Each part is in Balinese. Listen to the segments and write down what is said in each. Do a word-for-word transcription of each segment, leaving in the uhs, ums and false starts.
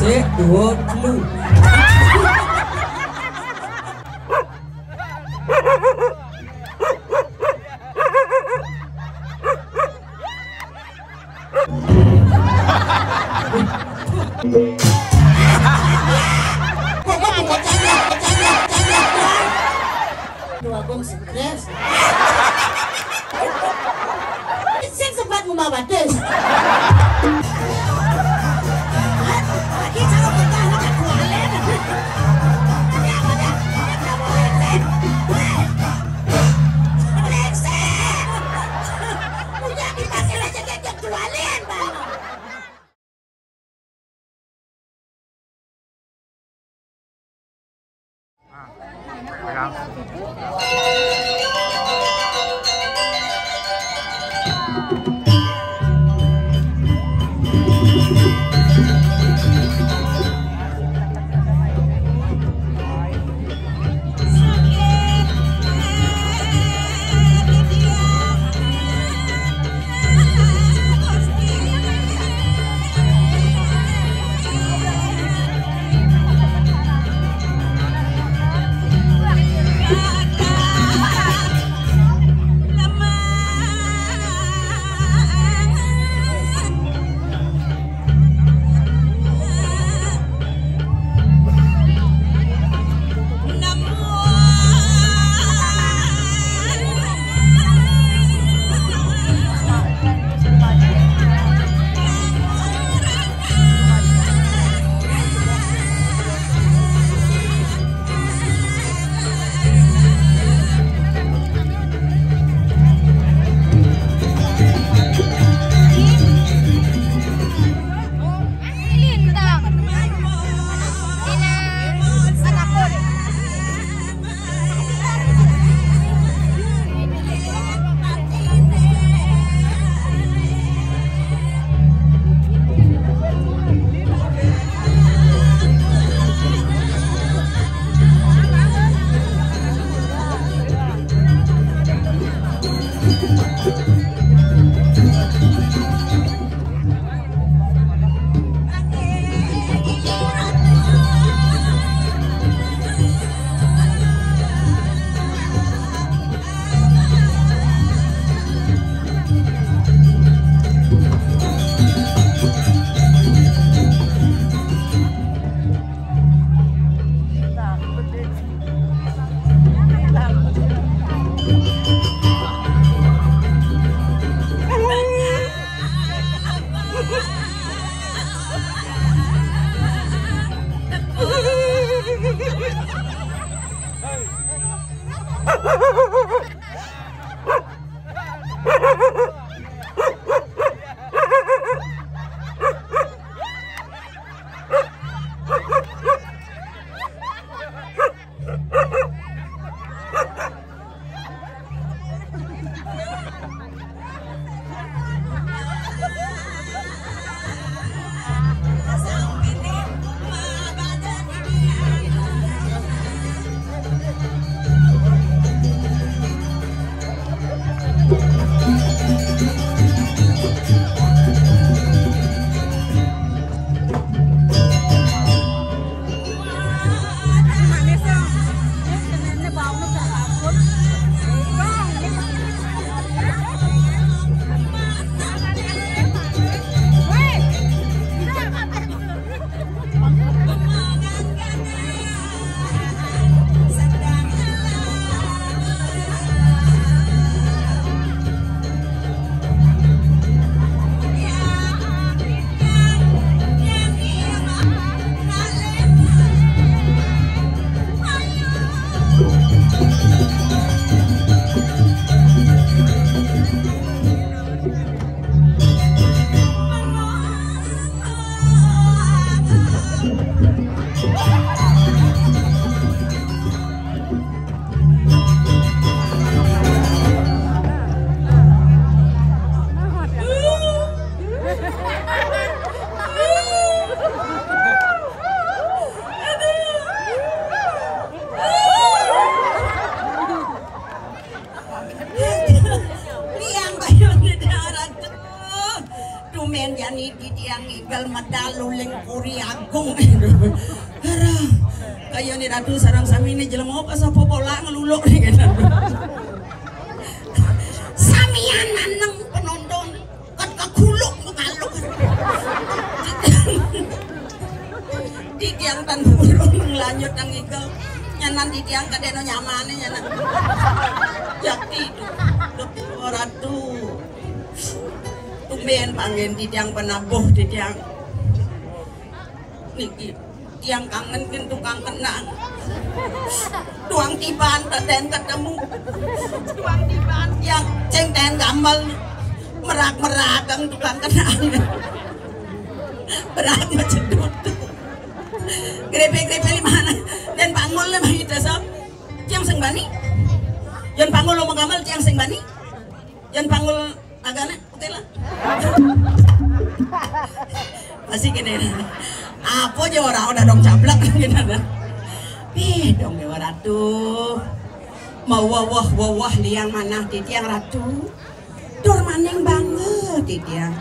Sik, duwur, telu. Kok mau buka canda, canda, canda. Duh, Agung stres. Sing sempat ngumah wadus. Lagi kalau pecah, udah kualin. Ada apa dah? Ada apa, brengsek? Weh. Brengsek. Udah kita sini aja, dia jualin, Bang. Agung. Arah, kaya ni ratu sareng sami ni jelema ka sapa bola ngeluluk ni kan. Samian aneng penonton. Kan kaguluk ngaluk. Titiang tan burung lanjut nang iga. Nyanan titiang kadeno nyamane nyanan. Yakti itu. Ratu. Tumben panggen titiang penabuh titiang. Niki tiang kangen kin tukang kenang. Tuang tiban teten ketemu. Tuang tiban tiang ceng ten gamel. Merak-merak kang tukang kenang. Berat macedut. Grepe-grepe lima anak. Dan panggul le mahita so. Tiang sing bani. Yan panggul lo gamel tiang sing bani. Yan panggul agane, oke lah. Masih gini. Apa aja ora udah dong cablak gitu. Ih, dong Dewa Ratu. Mau wawah-wawah liang manah titiang Ratu. Tur maning bangga titiang.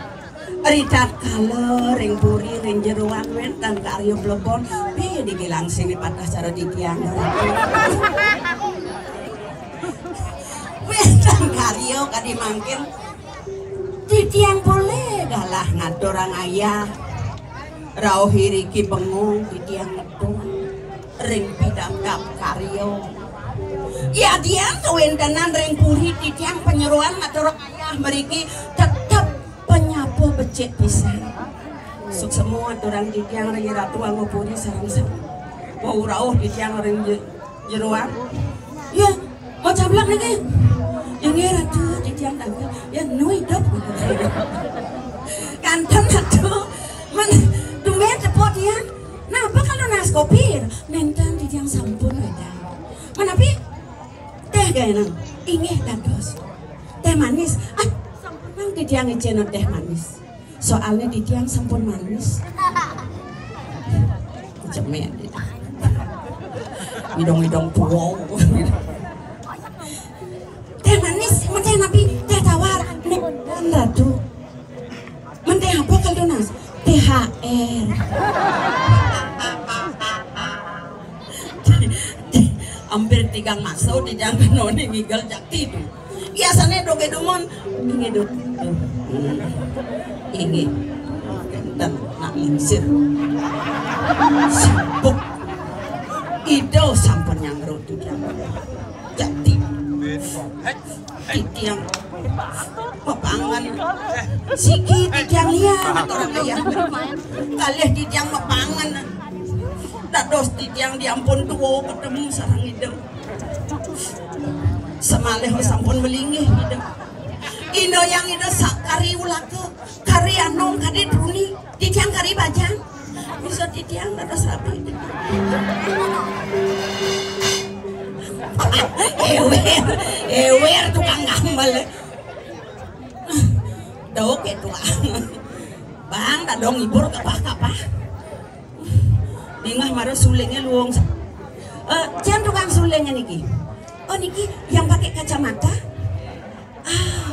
Ritat kala ring puri ring jeroan wénten karya blebon. Pi digilang sing patah cara titiang. Wénten karya kadi mangkin. Titiang polih galah ngaturang ayah. Rauh iriki bengong titiang ngetung ring pidangkap karya. Yadian kawéntenan ring puri titiang panyeroan ngaturang ayah mriki tetep panyapa becik pisan. Suksema aturang titiang ring Ratu Angga Puri sareng sami. Wau rauh titiang ring je-, jeroan. Ya, mau cablak niki. Inggih Ratu, titiang tangkil. Ya, nu idup. Kanten Ratu. Men, tumben tepuk tiang. Napa kalau nas kopi? Nenten titiang sampun wedang. Menapi? Teh gaenang. Inggih dados. Teh manis. Ah, sampun nang titiang ngicena teh manis. Soalnya titiang sampun manis. Cemen. Idong-idong tua. Teh manis, men teh napi, teh tawar. Nek, Ratu. Men teh apa kalau tunas? T H R. Hampir tigang maso di jangan noni ngigel jakti tu. Biasanya doge dumun, ini do, ini, dan nak lingsir. Sibuk. Ido sampun nyangrutu jakti. Titiang mapangan. Siki titiang lian aturang ayah. Kalih titiang mapangan. Dados titiang diampun tua ketemu sareng Ida. Semalih sampun melinggih Ida. Ida yang Ida sakari ulaka, kari anong kadi truni, titiang kari bajang. Bisa titiang dados rapi. Ewer, ewer tukang gamel. Dok itu ah. Bang, tak dong ibur kapah-kapah. Dingah mara sulingnya luwung. Eh, jan tukang sulingnya niki. Oh, niki yang pakai kacamata? Ah,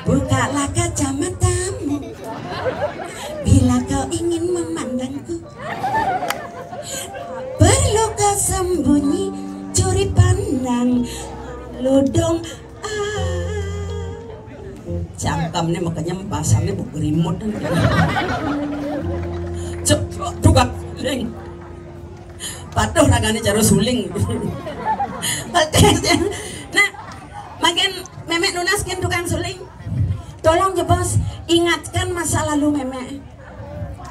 bukalah kacamatamu. Bila kau ingin memandangku, perlu kau sembunyi, curi pandang, ludong. Ah. Cangkemnya makanya basangnya bu gerimut. Cek, tukang suling. Patuh ragane cara suling. Nah, makin memek nunas kin tukang suling. Tolong jebos ingatkan masa lalu memek.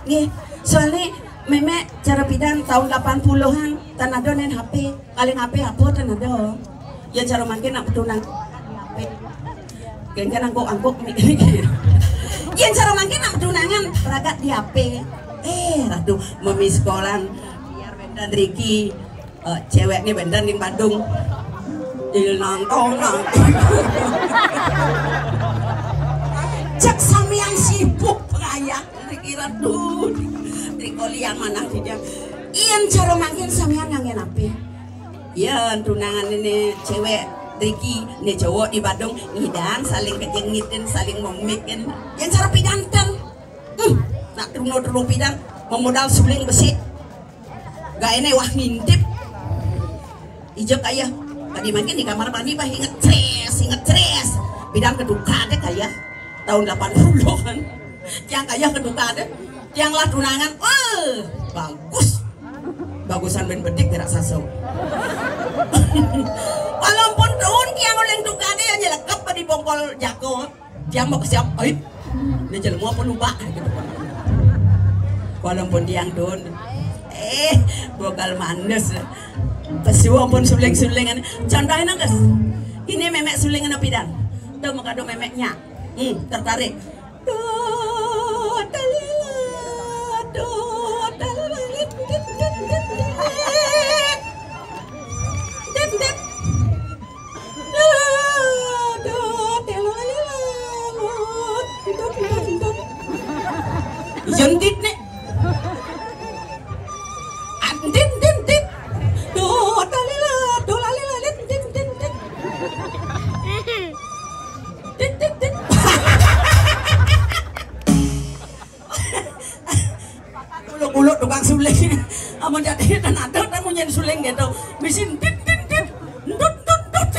Nggih, soalnya memek cara pidan tahun delapan puluhan, tan ada nen H P. Paling H P apa tan ada. Ya cara mangkin nak petunang. Kengken angkuk-angkuk. Yen cara mangkin nak petunangan ragat di H P. Eh, Ratu memi sekolahan biar bendan Riki, eh, cewek ni bendan ning Badung. Di nangkong, nangkong. Cek samian sibuk pengayah. Riki Ratu, Riko liang manah tidak. Iyan cara mangkin samian nganggen ape? Iyan tunangan ini cewek Riki, ini cowok di Badung, ngidan saling kejengitin, saling memikin. Yang cara pidanten. Hmm, nak terungo-terungo pidan. Memodal suling besi. Gaéné wah ngintip. Ijek aja. Tadi makin di kamar mandi bah inget cres, inget cres. Bidang keduka deh kaya. Tahun delapan puluhan. Tiang kaya keduka deh. Tiang lah tunangan. Wah, bagus. Bagusan ben bedik gerak saso. Walaupun tuun tiang uling duka deh nyelekep di bongkol jako. Tiang mau kesiap, ai. Ini jelema apa lupa gitu. Walaupun tiang tuun. Eh, bogal mandes. Pesu ampun suling-sulingan. Contohnya nang kes. Ini memek sulingan apa dan? Tuh muka do memeknya. Hmm, tertarik. Duh, dalila, duh, dalila, lit, lit, lit, lit, lit. Dit, dit. Duh, duh, dalila, lut. Dut, dut, dut. Jentit nih. Ah, dit, dit, dit. Duh, dalila, duh, lalila, lit, dit, dit, dit. Dit, dit, dit. Uluk-uluk tukang suling. Amun jadi dan ada tamu nyen suling gitu. Misin dit, dit, dit. Dut, dut, dut.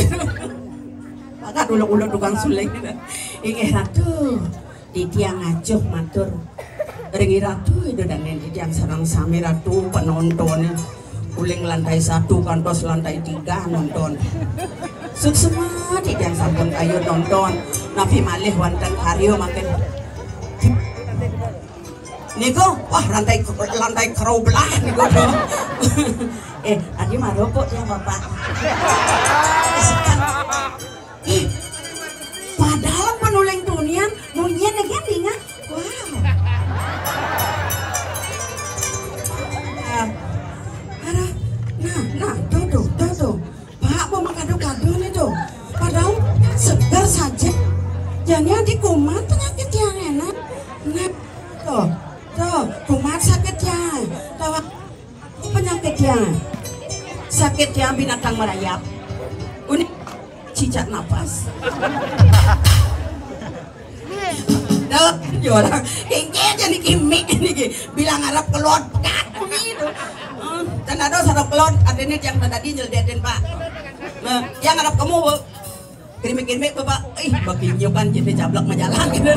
Maka uluk-uluk tukang suling gitu. Inggih Ratu, titiang acuh matur. Ring Ratu itu dan titiang sareng sami Ratu penonton. Uling lantai satu kantos lantai tiga nonton. Suksma titiang sampun kayu nonton. Napi malih wonten karya makin niku, wah, lantai, lantai keroblah niku. Eh, adi marupuk ya Bapak. Ih, padahal penuling tunian, munyian lagi ninga. Wah. Ah, aduh, nah, nah, tuh, tuh, tuh, tuh. Pak, mau makado-kado nih tuh. Padahal segar saja. Jadinya di kumat penyakit yang enak. Nah, tuh, tuh, kumat sakit ya. Tawa penyakit ya. Sakit ya binatang merayap. Unik cicak napas. Dah, ya orang. Kengke aja nih kimi nih. Bilang arep keluar pekat nih itu. Hmm, dan ada sarap keluar, ada nih yang tadi nyeldetin, Pak. Nah, yang arep kamu, Bu. Kirimi-kirimi, Bapak. Ih, bagi nyokan jadi jablak majalan gitu.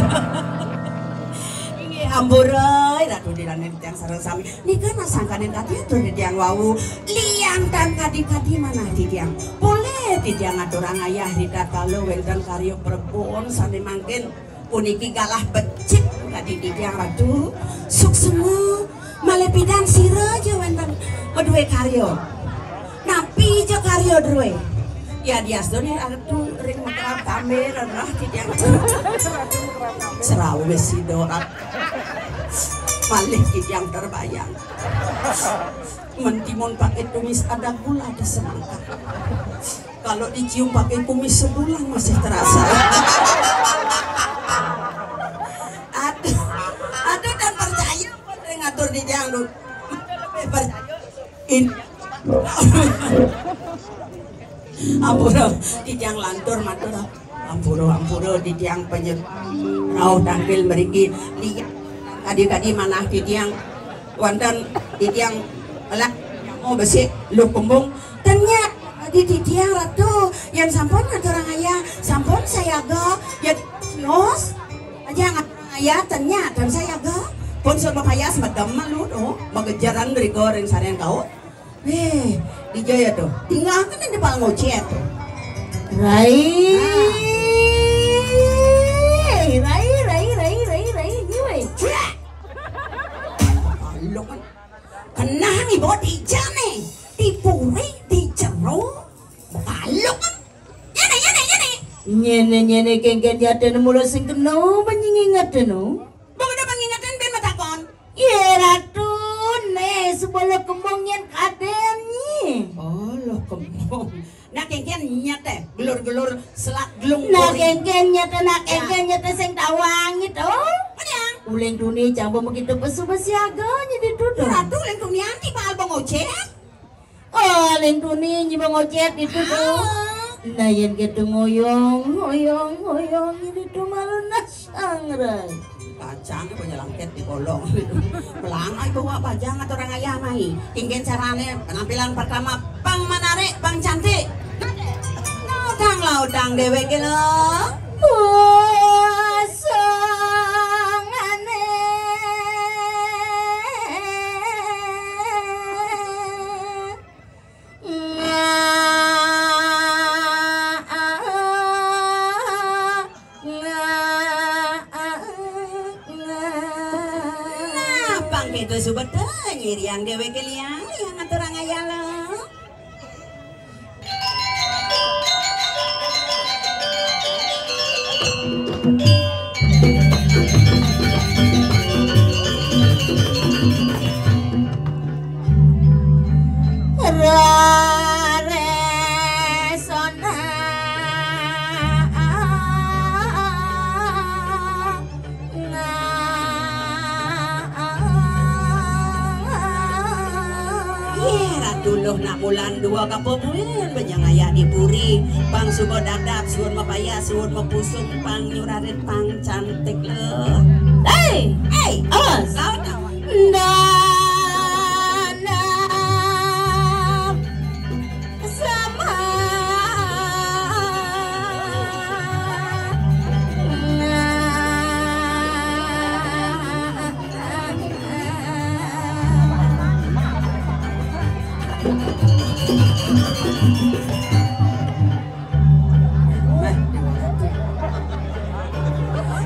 Inggih, hampura, Ratu Dirane tiang sareng sami. Nika nasangkaning kadi atur tiang wau. Liang tan kadi-kadi manah titiang. Polih titiang aturang ayah ritatkala wénten karya prabon sané mangkin. Puniki galah becik kadi titiang Ratu. Suksma malih pidan sira ja wénten madué karya. Napi ja karya drué? Ya diastune Ratu ring mekrab kambe rerah titiang. Serawis sida rat. Malih titiang terbayang. Mentimun pakai tumis ada gula ada semangka. Kalau dicium pakai kumis sebulan masih terasa. Aduh, aduh dan percaya pun ring atur di jang lu. Percaya. In. Ampura, di jang lantur matur. Ampura, ampura di jang penyet. Rauh tangkil meriki. Di kadi-kadi manah di jang wonten di jang elak mau besik lu kembung. Ternyata di titiang Ratu yang sampun ngaturang ayah, sampun sayaga, ya sios aja ngaturang ayah, ternyata sayaga pun suruh payas medem malu tuh, magejaran berigo ring sarian kau. Weh, di jaya tuh, tinggal kan di pal ngocet tuh. Rai. Rai, rai, rai, rai, rai, rai, ini weh. Lo kan kenang ibu di jane, di puri, di jero, balok kan. Nyene, nyene, nyene. Nyene, nyene, kengken jatene mula sing kena, penyingi ngatene. Bang ada pengingetan ben matakon. Ye Ratu, ne, sebala kembung yen kaden nyi. Oh, lo kembung. Nah, kengken nyete, gelur-gelur selat gelung. Nah, kori. Kengken nyete, nah, ya, kengken nyete sing tawang itu. Penyang. Uling duni campur begitu pesu besiaga nyi dituduh. Ratu uling duni anti bakal bengocet. Oh, lintuni nyi bang ojek itu tuh. Ah. Nah, yen gitu ngoyong, ngoyong, ngoyong ini tuh malu nasang, Rai. Bajang apa nyelangket di kolong. Pelang ai bawa bajang atau orang ayah mai. Kengken carane penampilan pertama pang menarik, pang cantik. Laudang, laudang dewek lo. Kosongane. Nah, pang kedo subet nyiriang dewek liang, liang aturang ayah lo. Raresona. Nah. Ye, Ratu Luh nak bulan dua kapo buin, banyang ayah di puri. Pang suba dadap, suud mapayas, suud mapusung, pang nyurarit, pang cantik lo. Hei! Hei! Awas! Lawan, lawan. Nda, nda. Sama.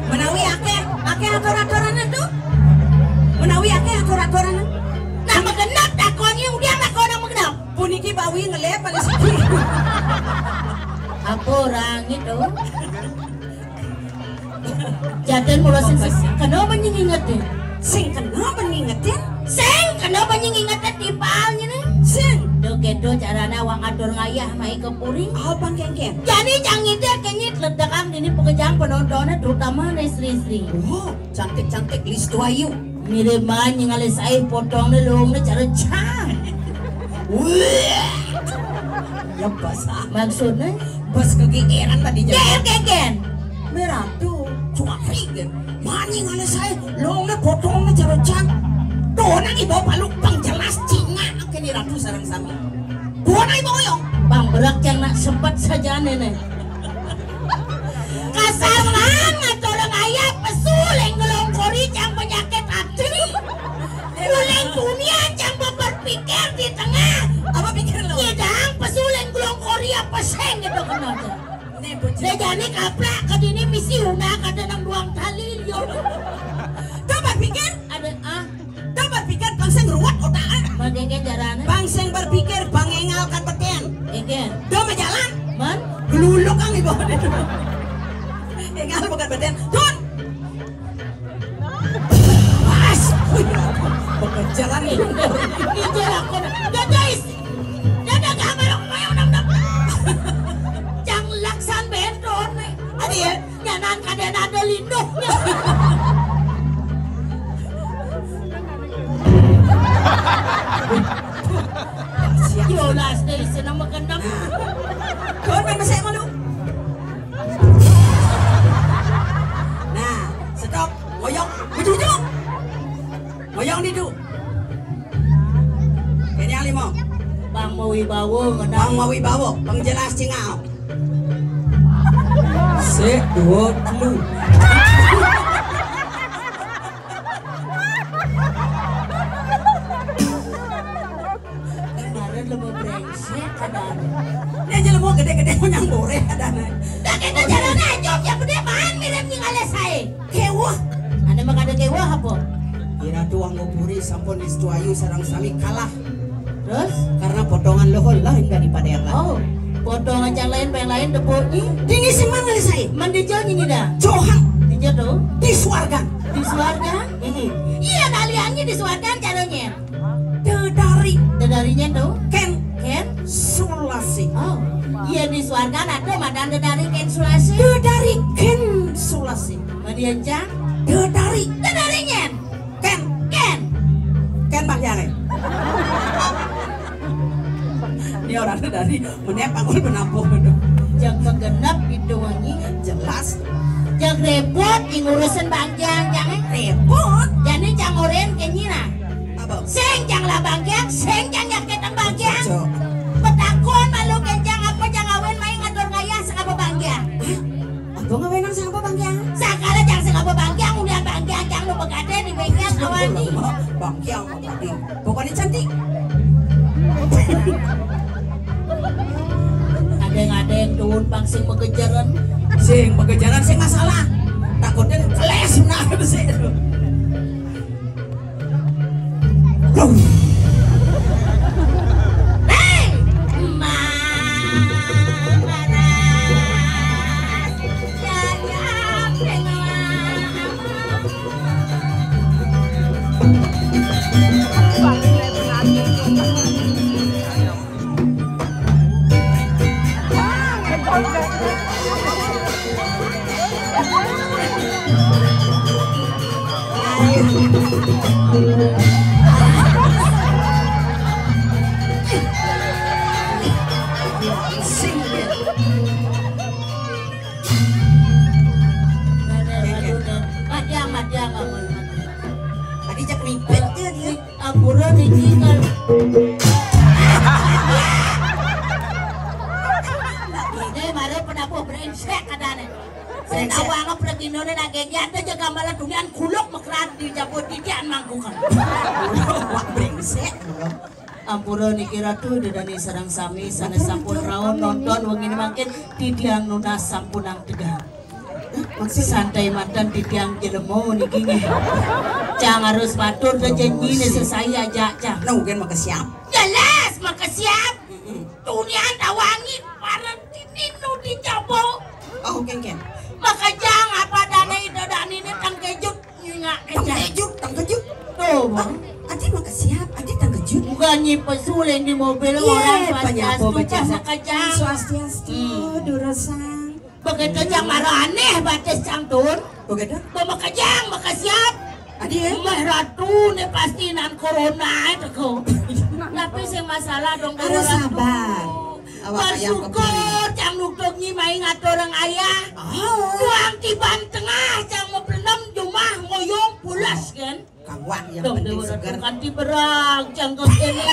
Menawi akeh, akeh atur-aturan tu. Menawi akeh atur-aturan. Nah, magenep takonnya, udah takon yang magenep. Puniki bawi ngelep pada siki. Apa orang itu? Jaden mula sing kena menying ingetin. Sing kena menying ingetin? Sing kena menying ingetin timpalnya nih. Sing. Duh, gitu carane awak ngatur ngayah mai ke puri. Apa kengken? Jani jang ngidek kenyit ledakan dini pekejang penontonnya, terutama nih istri-istri. Oh, cantik-cantik Listu Ayu. Mirip man nying alis ae, potongnya luungnya cara cang. Wah. Ya basah. Maksudnya? Bas kegeeran tadi. Geer keken. Meratu, cuma rigen. Man nying alis ae, luungnya potongnya cara cang. Tuh, nang ibu palu pang jelas cingak kene ratu sarang sami. Tuh, nang ibu oyong. Bang berak yang nak sempat saja nenek. Kasarman ngaturang ayah pesu leng ngelongkori cang penyakit hati. Uleng dunia cang berpikir di tengah. Apa pikir lo? Nyedang pesu leng ngelongkori apa seng gitu kena aja. Nih, bocil. Dia jani kaplak ke dini misi una kada nang duang tali yo. Tuh berpikir. Ada ah. Dah berpikir bang sing ruwet otak, eh. Bang kengken jarane. Bang sing berpikir bang engal kan beten. Kengken. Dah majalan. Man? Geluluk kang ibu. Engal bukan beten. Tun. Pas. Wih, bukan jalan. Ini jalan kau. Dah guys. Dah dah gambar aku mau nam nam. Jang laksan benton. Ada ya? Nyanan kadén ada linduhnya. Yolas dari sana makan dong. Kon main mesek malu. Nah, stop. Ngoyong, bujujung. Ngoyong ditu. Ini yang lima. Bang Mawibawa, ngenal. Bang Mawibawa, pengjelas cingau. Sik, dua, telu. Kemarin lu mau brengsek, ada. Ini aja lu mau gede-gede, mau nyang boreh, ada, nah. Dah, kita jalan aja, yang gede apaan, mirip nying alis saya. Kewah. Ada mah kada kewah apa? Ira tuang ngupuri sampun Istu Ayu sarang sami kalah. Terus? Karena potongan lohol lain daripada yang lain. Oh, potongan yang lain, yang lain tepuknya. Dini si mana saya? Mandi jauh ini dah. Johang. Tiga tuh. Di suarga. Di suarga? Mm-mm. Iya, kaliannya di suarga caranya. Dedari. Dedarinya tuh? Ken. Ken? Sulasi. Oh, iya di suarga ada madan dedari Ken Sulasi. Dedari Ken Sulasi. Madian cang? Dedari. Dedarinya? Ken. Ken. Ken Bahyane. Ini orang dari menepang ul menampung. Jaga genap itu wangi. Jelas. Jang ribut, ngurusin bangkiang, jang, eh. Ribut? Jani jang orin kenyina. Apa? Sing jang lah bangkiang, sing jang nyakitin bangkiang. Cok. Petakon malu kencang apa jang awin mai ngatur ngayah sing apa bangkiang. Hah? Apa ngawenang sing apa bangkiang? Sakala jang sing apa bangkiang, ulian bangkiang jang nu begade di bengkel awani. Bangkiang. Pokoknya cantik. Ada-ada yang daun pang sing makejaran. Sing makejaran sing masalah. Takutnya keles nah sih. Hei, Mang Laras. Ya, ya, pengawa. Matiang, matiang, matiang. Tadi cak mipit dia, dia. Ampura niki kan. Ini mare penabuh brengsek kadane. Saya tahu anggap pregino ne nageng ya ada jaga malah dunian kuluk mekrat di jabut titian mangkukan. Wah, brengsek. Ampura niki Ratu, dedani sareng sami sanes sampun raun nonton wengine mangkin, titiang nunas sampunang tegal. Maksud santai matan titiang jelema niki nggih. Cang harus matur ke janji ne sesai aja, Cang. Nah, mungkin makesiap. Jelas makesiap. Tunian tawangi parentini nu dicoba. Oh, mungkin, kan. Makejang apa dana ida dani ini tangkejut nyingak kejang. Tangkejut, tangkejut. Tuh, Bang. Adi makesiap, adi tangkejut. Bukan nyi pesuling di mobil orang pas penyapa makejang. Swastiastu, durusang. Begitu jang marah aneh batis cang tun. Begitu? Bemakejang, makesiap. Adi ya? Meh ratu ne pasti nan corona itu ko. Tapi sing masalah dong. Harus sabar. Awak ayam bersyukur kepala. Cang nukduk nyi mai ngatur orang ayah. Oh. Tuang tiban tengah cang mau berenam jumah ngoyong pulas kan. Kawan yang penting seger. Kanti berang, jangkep ini.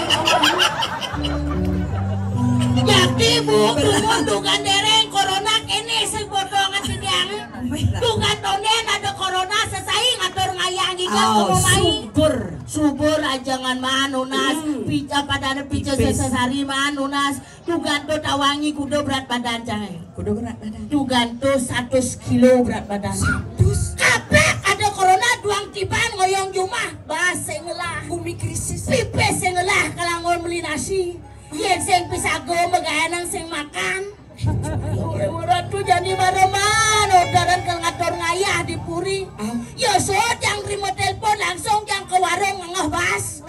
Jadi bu, tumun dugan dereng corona kene sing bodoh ngan titiang. Dugan tonden ada corona sesai ngatur ngayah ngiga. Oh, kemumai. Subur. Subur aja ngan manunas. Pica padane pica sesari manunas. Tugan to tawangi kuda berat badan cang. Kuda berat badan. Tugan to satus kilo berat badan. Satus. Kabeh ada corona duang tiban ngoyong jumah. Bas sing ngelah. Bumi krisis. Pipis sing ngelah kalangon meli nasi. Yen sing pisaga megaenang sing makan. Ratu jani mareman orderan ke ngatur ngayah di puri. Ah. Ya sot yang terima telepon langsung yang ke warung ngengah bas.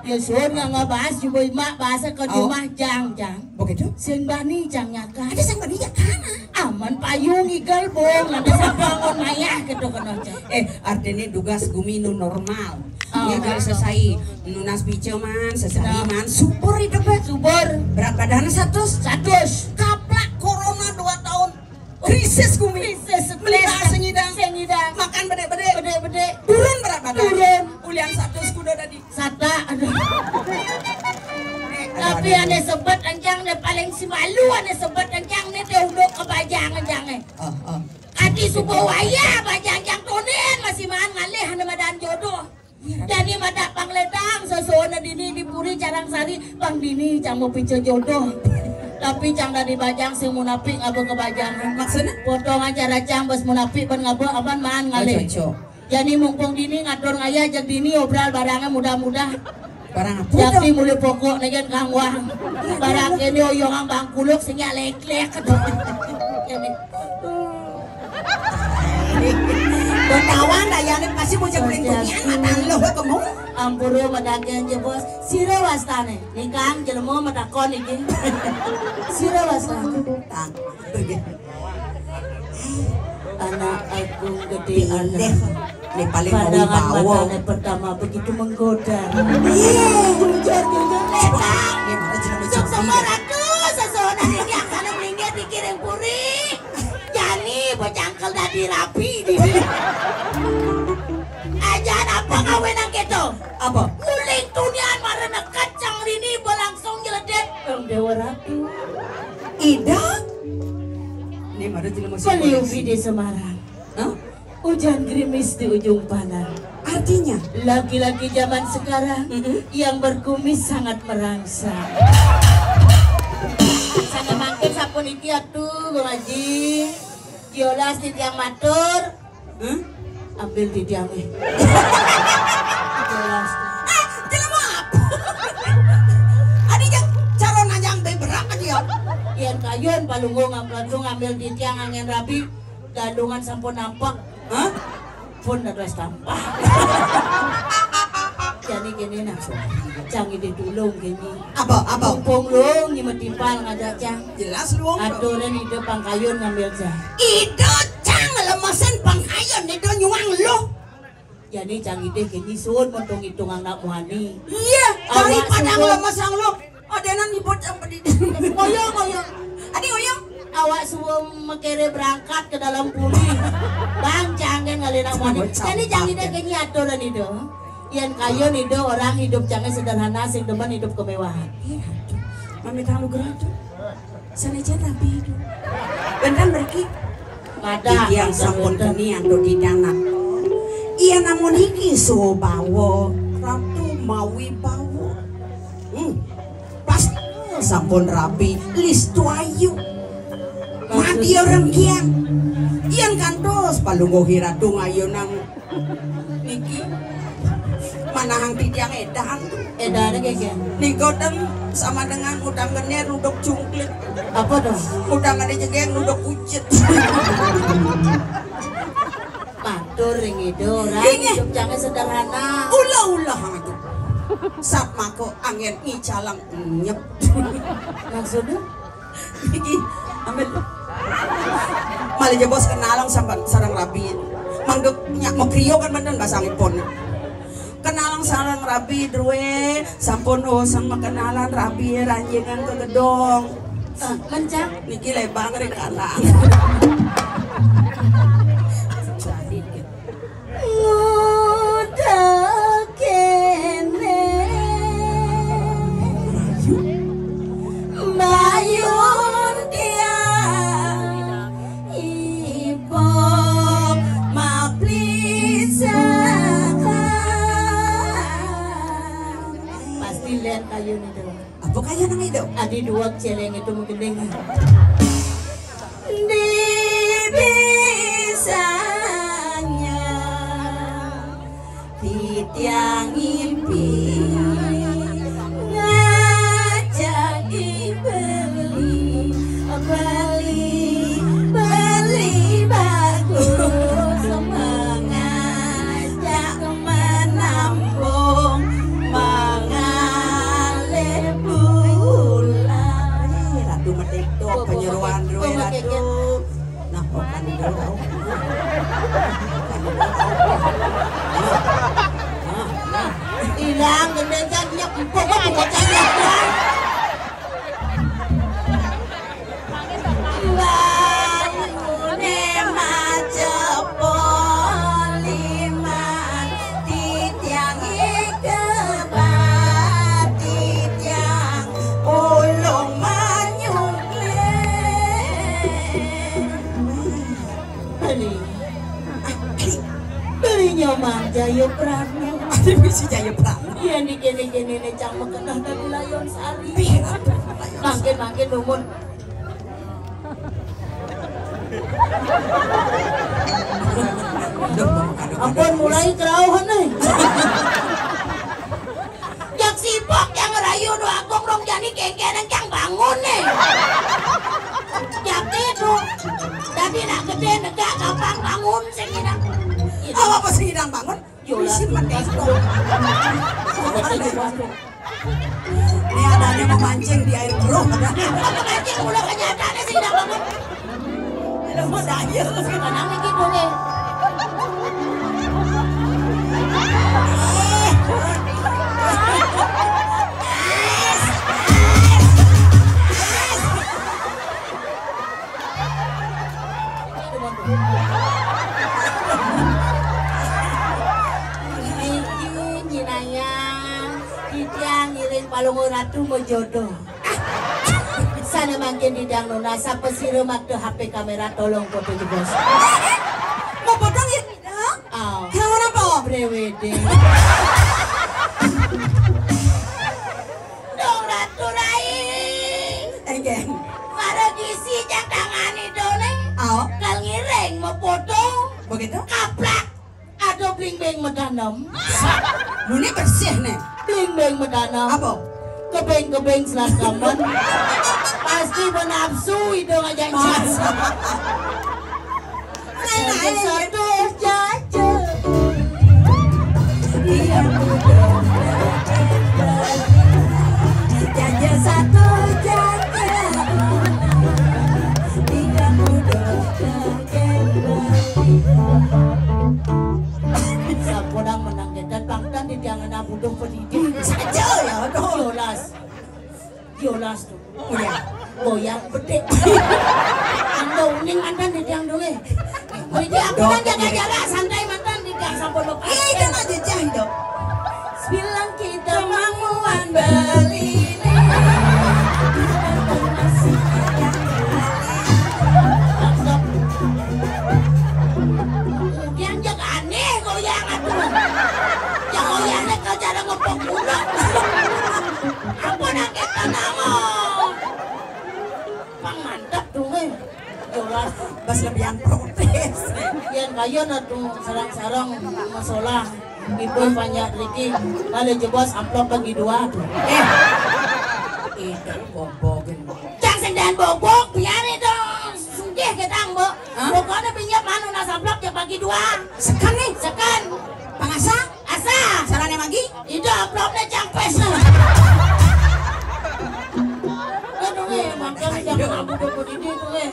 Ya sot ngengah bas juga imak bahasa ke jumah jang jang. Begitu? Sing bani cang nyakan. Ada sing bani nyakan. Aman payung igal bong ada sabangun mayah gitu kena cang. Eh, artinya dugas gumi nu normal. Oh. Igal sesai nunas pica man, sesari man, subur hidup. Subur. Berat badan satus. Satus. Kaplak corona dua tahun. Krisis gumi. Krisis, stres. Beli sing idang. Sing idang. Makan bede-bede. Bede-bede. Turun berat badan. Turun. Ulian satus kuda tadi. Sata, aduh. Tapi ane sebet encang ne paling si malu ane sebet encang ne te uduk kebajang encang ne. Oh, oh. Ati subuh wayah bajang jang tonden masih maan ngalih ane madan jodoh. Jani madak pang ledang sesona dini di puri carang sari pang dini cang mau pica jodoh. Tapi cang dari bajang sing munafik ngaba kebajang. Maksudnya? Potongan cara cang bas munafik ban ngaba aman maan ngalih. Cocok. Jani mumpung dini ngatur ngayah jag dini obral barangnya mudah-mudah. Barang apa? Jadi mulai pokok ne kan kang wang. Barang ini oyongan bangkuluk sing ya lek-lek. Jadi Betawan dayane pasti bocah kuning-kuningan matan lo kemu. Ampura madake je bos. Sira wastane? Nikang jelema matakon iki. Sira wastane? Tang. Anak agung gede anak. Ini paling mau pandangan bawa. Matane pertama begitu menggoda. Iya. Jujur, jujur. Ini mana jenenge? Sesama ratu, sesono ini akan melinggir di kiring puri. Jani bocah angkel Di rabi di. Aja apa ngawinang kéto? Apa? Nguling tunian marana kacang rini belangsung nyeledek. Bang Déwa Ratu. Ida? Ini mara jelema sing Beliubi di Semarang. Hah? Hujan gerimis di ujung panar. Artinya? Laki-laki zaman sekarang yang berkumis sangat merangsang. Sané mangkin sapuniki atuh, Gung Aji. Diolas titiang matur. Hah? Ambil titiang, eh. Diolas. Ah, jelema apa? Adi jang calon aja beberak dia. Yén kayun Palungguh ngambil titiang anggén rabi, dadongan sampun nampek. Hah? Pun dados tampah. Jani kéné nah. Cang Ida tulung kéné. Apa, apa? Mumpung luung nyi matimpal ngajak cang. Jelas luung. Aturan Ida pang kayun ngambil cang. Ida cang lemesan pang kayun, Ida nyuang luh. Jani cang Ida kéné sun monto ngitungang anak muani. Iya, daripada suba nglemesang luh. Adenan nyebut sampai di ngoyong, ngoyong. Adi ngoyong. Awak suba makéré berangkat ke dalam puri. Bang, cang gén ngalih anak muani. Jadi cang Ida kéné aturan Ida. Yén kayun Ida orang hidup cangé sederhana, sing demen hidup kemewahan. Iya, aduh. Mamitang nugraha tuh. Sané céta rabi tuh. Benten mriki. Madah, titiang sampun keni antuk didanak. Iya, namun iki subawa ratu mawi bawa. Hmm. Pas sampun rabi listu ayu. Madya renggiang. Yén kantos Palungguh Ratu ngayunang niki manahang titiang édan. Édané kékén. Nika ten sama dengan udang genér nuduk cungklit. Apa to? Udang ada jegéng nuduk kucit. Matur ring Ida, orang hidup cangé sederhana. Ulah-ulah atuh. Satmaka anggén ngicalang nyep. Maksudnya? Iki, ambil. Malih jebos kenalang sampan sareng rabi. Mangga nyak mokrio kan benten basangipun. Kenalang sareng rabi drué, sampun usang makenalan rabi ranjingan ke gedong. Ah, mencak. Niki lebang ring kalang. Ngutek kéné. Mbayun tiang ipok maplisakan. Pasti lihat kayu nih tuh. Apa kaya nang itu? Adi dua céléng itu mungkin deng. Di bisanya titiang ngimpi ngajak dibeli, beli, beli bagus mengajak menambung mengalih bulan. Ratu Medék tuh penyeruan dua ratu. Nah, bukan itu tau. Ilang gendeng kan dia empuk kan bocahnya. Layune macepo liman titiang ikebat titiang ulung manyungklir. Beli. Beli nyomang Jayaprana. Ada misi Jayaprana. Iya, di kene-kene ne cang makenah dari Layon Sari. Iya, aduh, Layon Sari. Makin-makin dumun. Ampun, mulai kerauhan nih. Jak sibuk, yang ngerayu doa kong rong jani kengkenen, yang bangun nih. Jak tidur. Dadi nak gedé negak gampang bangun sing ngidang. Apa sing ngidang bangun? Yolah, misi mendek. Ini adanya memancing di air keruh. Memancing mula kenyataannya sing ngidang bangun. Ada mau daya. Kadang iki boleh. Palungguh Ratu mau jodoh. Sané mangkin Didang nunas, sapa sira makta H P kamera, tolong foto jebos. Mau potong ya? Oh. Kenapa apa? Brewedé. Dong Ratu Rai. Enggak. Para gisi jang tangani done. Oh. Kal ngiring mau foto. Begitu? Kaplak. Ada bling-bling medanem. Nuni bersih nih. Bling-bling medanem. Apa? Kebeng-kebeng selakaman. Pasti menafsu itu ngajak. Masa? Satu jaja. Iya, jaja satu jaja. Iya, muda. Sampunang menang gedan bangtan di tiangan butuh pendidik. Saja ya, aduh. Yolas. Yolas tuh. Oh ya. Goyang bedek. Anda uning mantan di tiang dulu. Jadi aku kan jaga jarak santai mantan di tiang sampun lepas. Iya, itu mah jejak itu. Bilang kita manguan Bali. Yang jaga aneh goyang atuh. Yang goyangnya kau cara ngepok ulo. Apa nak kita nama? Pang mantap tuh, eh. Jelas. Bas lebihan protes. Yang kaya na tuh sarang-sarang masalah. Ibu banyak riki. Kalau jebos amplop bagi dua tuh. Eh. Itu bobogin. Cang sing dan bobok, biar itu. Sugih kita, Mbok. Hah? Pokoknya pinjam anu nas amplop ya bagi dua. Sekan nih. Sekan. Pangasa? Asa. Caranya lagi? Itu amplopnya cang pes. Aduh, eh, makanya jangan abu dukun ini tuh, eh.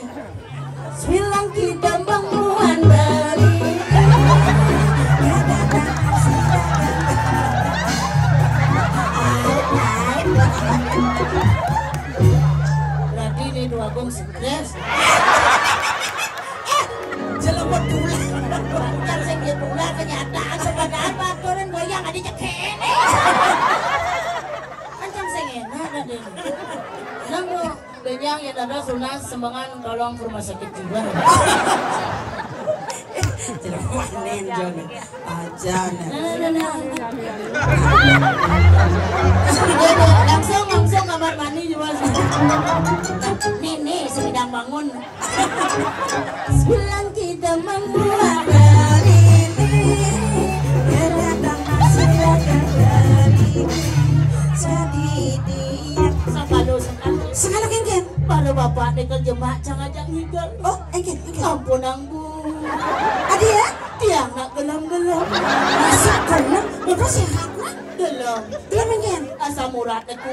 Bilang kita banguan Bali. Berarti ini dua gong stres. Eh, jelema tulang. Bukan sing dia tulang, kenyataan sebenarnya apa? Turun goyang ada cekene. Kan cang sing enak tadi. Nang lo benyang ya dada sunas sembangan tolong ke rumah sakit jiwa. Jelema nen, Jon. Aja, nah. Nah, nah, nah. Langsung, langsung kamar mandi juga. Nih, nih, sedang bangun. Bilang kita membuat Bali ini. Biar datang masih ada Bali ini. Jadi dia. Sakalu, sakalu. Sakalu, kéngkén. Para bapak nih kerja mak, jangan-jangan ngigel. Oh, kéngkén, kéngkén. Ampun, ampun. Adi ya? Tiang nak gelem-gelem. Masih gelem? Udah sehat, nak? Gelem. Gelem, kéngkén. Asam urat aku.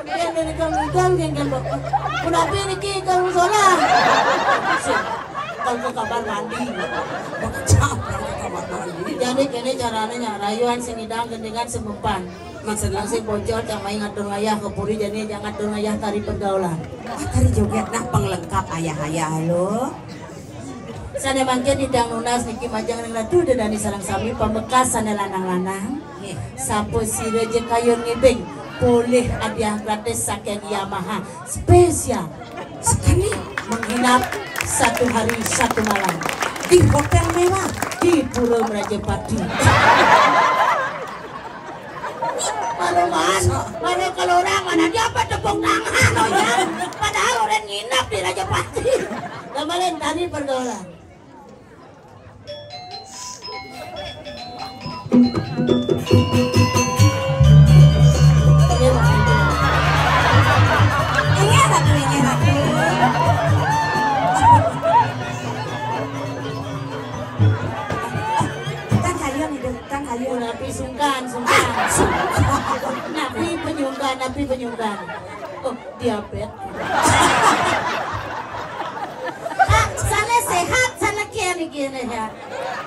Yang dari kamu kan, kan, kan, Bapak. Kenapa ini ki kamu salah? Kalau ke kamar mandi. Jadi kene caranya nya, rayuan sing idang gendingan sing mempan. Maksudnya? Sing bocor, cang mai ngatur ngayah ke puri, jadi jangan ngatur ngayah tari pergaulan. Ah, tari joget, nah, pengelengkap ayah-ayah lo. Sané mangkin Didang nunas niki majeng ring Ratu Dedani sareng sami pamekas sané lanang-lanang. Nggih. Sapa sira ja kayun ngibing, polih hadiah gratis saking Yamaha spesial. Sekali menginap satu hari satu malam di hotel mewah di Pura Merajapati. Malu man, malu kalau orang mana dia apa tepuk tangan, oh ya. Padahal orang nginap di Rajapati. Gamalin tadi pergaulan. Ingat aku, ingat aku. Kan kayu nih, Dok. Kan kayu. Napi sungkan, sungkan. Ah, sungkan. Napi penyungkan, napi penyungkan. Oh, diabetes. Kak, sana sehat, sana kian iki sehat.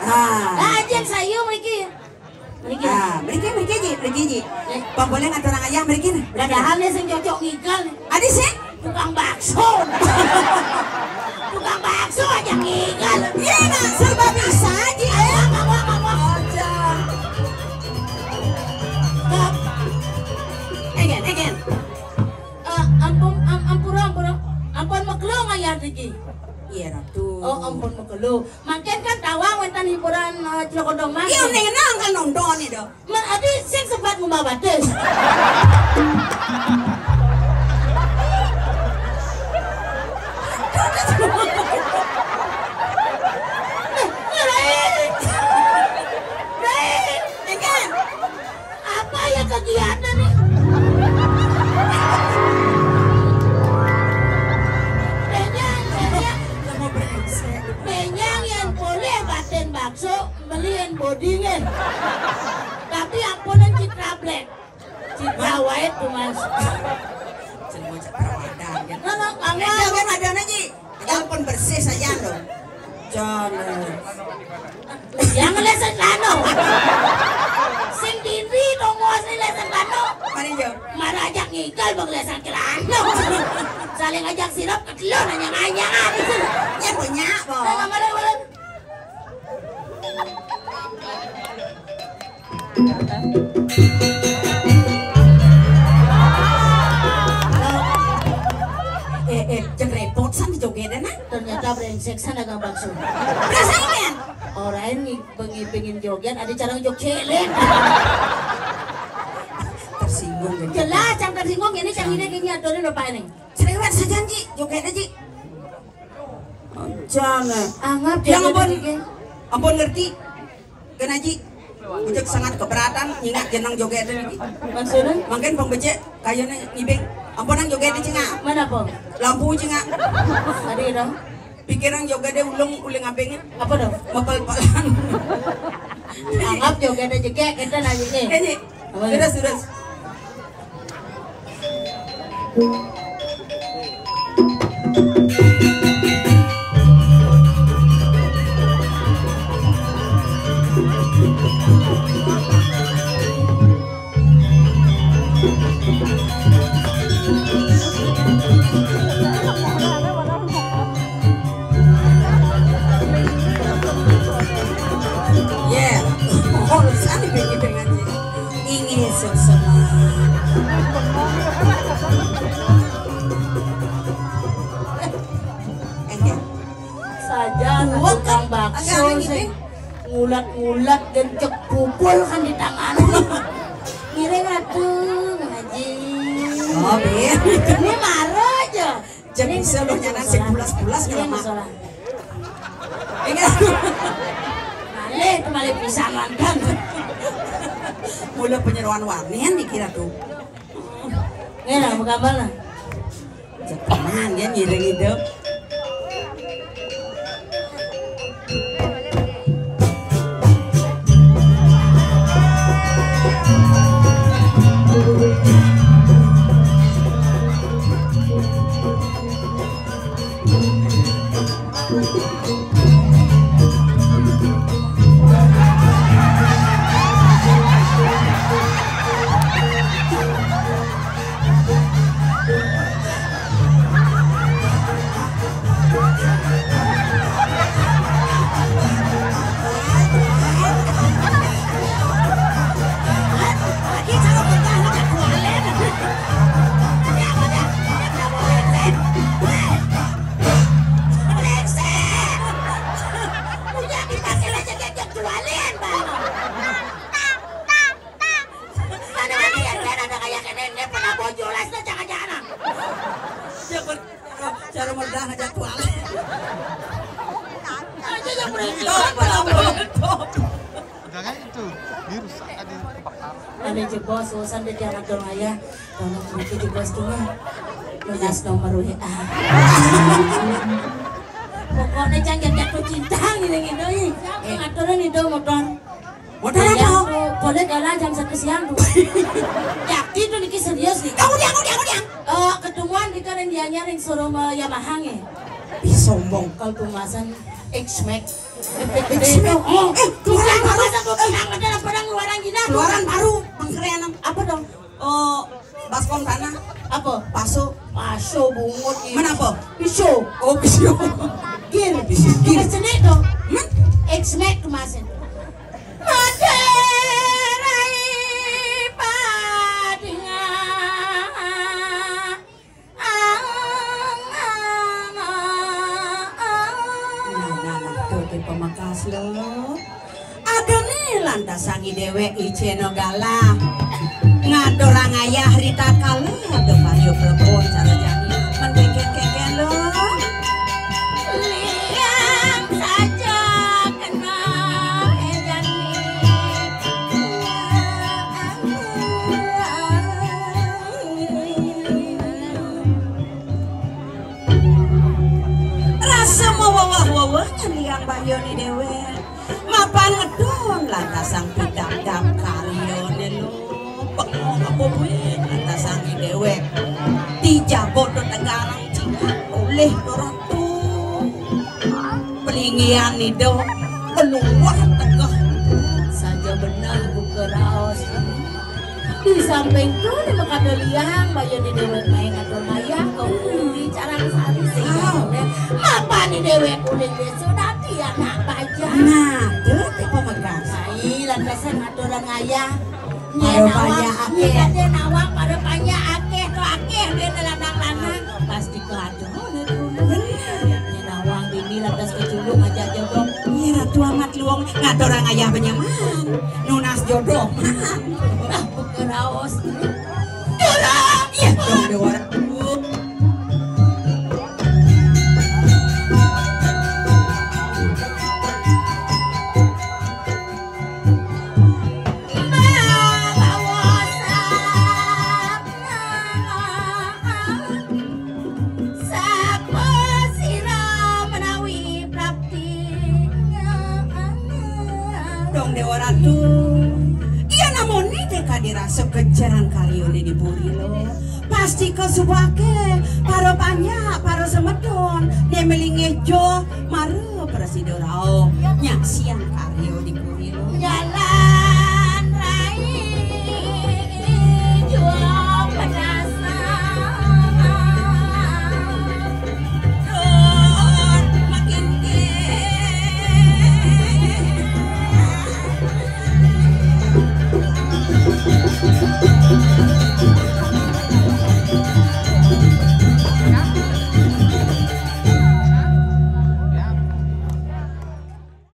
Ah. Ah, aja sayur mriki. Mriki. Ah, mriki, mriki, Ji, mriki, Ji. Eh. Bang boleh ngatur ayah mriki. Padahal nih sing cocok ngigal. Adi sih? Tukang bakso. Tukang bakso aja ngigal. Iya, nak, serba bisa, Ji, ya. Ngomong, ngomong. Aja. Iya, Ratu. Oh, ampun, makelo. Mangkin kan tawang wénten hiburan, eh, Celokondong mangkin. Iya, ning nang kan nonton itu. Men adi sing sempat ngumah batis. Nah, nah, Rai. Rai. Apa ya kegiatan nih? Benyang, benyang. Benyang yang boleh batin bakso, beliin bodingin. Tapi ampunan Citra Black. Citra White tuh, Mas. Citra White, Citra Wadan, ya. Nah, nah, Kang Wan. Jangan ada aja. Yang pun bersih saja loh. Jangan. Yang lesan kano. Sing dindi tongos ni lesan kano. Mari jo. Marajak ngigal bang lesan kelano. Saling ajak sirap ketelon anyang-anyangan. Ya punya, Bang. Nah, mana, mana? Eh, eh, jeng repot san di jogedan, ah. Ternyata brengsek san dagang bakso. Rasain kan? Orang ini bengi pengin joget, ada cara ngejok celek. Tersinggung, jadi. Jelas, yang tersinggung ini, yang ini kayaknya aturin lupa ini. Cerewet saja, Ji. Joget aja. Jana. Anggap yang joget ampun, aja. Ampun ngerti. Kena, Ji. Ujek sangat keberatan nyingak jenang joget aja, Ji. Maksudnya? Mungkin pembecek kayaknya ngibing. Ampun nang joget aja, Cingak. Mana, Pong? Lampu, Cingak. Tadi dong. Pikiran joget deh ulung uling abengnya. Apa dong? Mapal-palan. Anggap joget aja, kayak kita nanya nih. Eh, Ji. Apa? Terus, terus. Yeah. Oh, sana pengen pengen sih. Ingin seseman. Enggak. Saja tukang bakso sing ngulat-ngulat gencek pupul kan di tangan. Ngiring atuh, Ngaji. Oh, iya. Ini marah aja. Jam bisa lo nyanan sing pulas-pulas kalau mah. Iya. Malih, malih pisan lantan. Mula penyeruan warnian dikira tuh. Ngena, mau gambar lah. Cepetan dia ngiring hidup. Mana ada yang kena ada kayak kena ini pernah bocor lah, sudah jangan-jangan. Siapa? Cara merdah aja tuh. Aja yang berhenti. Top, top, top. Udah kan itu virus tadi kebakaran. Ada jebos, bosan deh dia ngatur ayah. Kalau itu jebos tuh mah. Lunas nomor W A. Pokoknya jangan jatuh cinta gitu gitu. Ih, ngaturnya itu motor. Modal apa? Tuh, boleh gala jam satu siang tuh. Yakin tuh niki serius nih. Kamu diang, kamu diang, kamu diang. Eh, ketemuan kita yang dia nyaring suruh sama Yamaha nih. Ih, sombong. Kalau pemasan X-Max. X-Max. Oh, eh, keluaran baru. Satu tenang, ada apa nang keluaran gila? Keluaran baru, pengkerenan. Apa dong? Oh, baskom tanah. Apa? Paso. Paso bungut. Mana apa? Piso. Oh, piso. Gir. Gir. Gir. Sini dong. Hmm? X-Max kemasin. Madai padingah. Déwék icéna galah. Ngaturang ayah ritatkala ada karya plebon cara jani. Men kénkén-kénkén lo. Liang saja kena, eh, jani. Rasa mawéwéh-wéwéh nyén liang bayané déwék. Mapan ngedon lantasang pidabdab karyané lo. Bengong apa buin lantasang déwék. Di jaba tetegarang cingak olih Ratu. Pelinggihan ida keluar tegeh. Saja beneh buka raos. Di samping tu, dia kada liang baya ni déwék main ngatur mayah ke uli Carang Sari sing. Wow. Mapa ni déwék uli desa dadi anak bajang. Nah, tu ti pamekas. Ai, lantasan ngaturang ayah. Nyén awak, nyén awak pada panjak akéh tu akéh dia lanang-lanang. Pasti ke ada. Bener. Nyén awang dini lantas keculung aja jodoh. Iya, Ratu Amat Luwung ngaturang ayah benyaman. Nunas jodoh. Ah, buka raos. Jodoh. Iya, dong, dua. Sapa sira menawi prapti? Dong Déwa Ratu. Iya namune deka dirasa kejaran karyané di puri lo. Pasti ka subake para panjak, para semeton, né melinggih joh mara prasida rauh nyaksiang